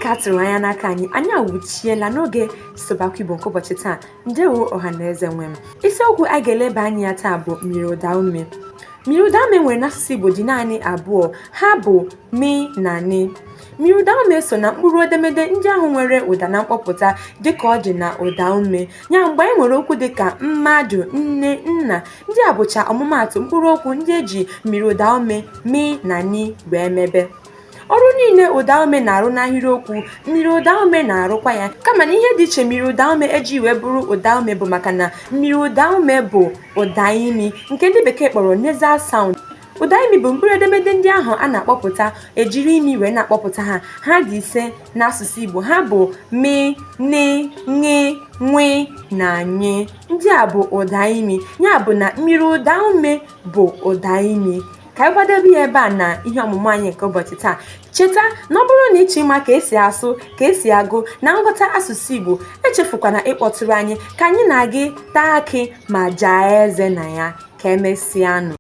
Dịka a tụrụ anya n'aka anyị, anyị awụchiela n'oge Sụbakwa Igbo nke ụbọchị taa. Ndewo ọha na eze nwe m. Isiokwu a ga-eleba anya ya taa bụ myiri ụdaume. Myiri ụdaume e nwere n'asụsụ Igbo dị naanị abụọ, ha bụ mị na nị. Myiri ụdaume so na mkpụrụ edemede ndị ahụ nwere ụda na mkpọpụta dịka ọ dị na ụdaume. Ya mgbe anyị nwere okwu dịka mmadụ, nne, nna, ndị a bụcha ọmụmaatụ mkpụrụ okwu ndị e ji myiri ụdaume mị na nị wee mebe. Ọrụ niile ụdaume na-arụ n'ahịrịokwu, myiri ụdaume na-arụkwa ya, kama na ihe dị iche myiri ụdaume eji wee bụrụ ụdaume bụ maka na myiri ụdaume bụ ụda imi nke ndị bekee kpọrọ nasal sound. Ụda imi bụ mkpụrụ edemede ndị ahụ a na-akpọpụta ejiri imi wee na-akpọpụta ha. Ha dị ise n'asụsụ Igbo. Ha bụ mị, nị, ṅị, nwị na nyị. Ndị a bụ ụda imi. Ya bụ na myiri ụdaume bụ ụda imi. Ka anyị gbadebe ya ebe a na ihe ọmụmụ anyị nke ụbọchị taa. Cheta na ọ bụrụ na ị chọọ ịma ka esi asụ, ka esi agụ na nghọta asụsụ Igbo, echefukwana ịkpọtụrụ anyị ka anyị na gị taa akị ma jaa eze na ya. Ka emesịanụ.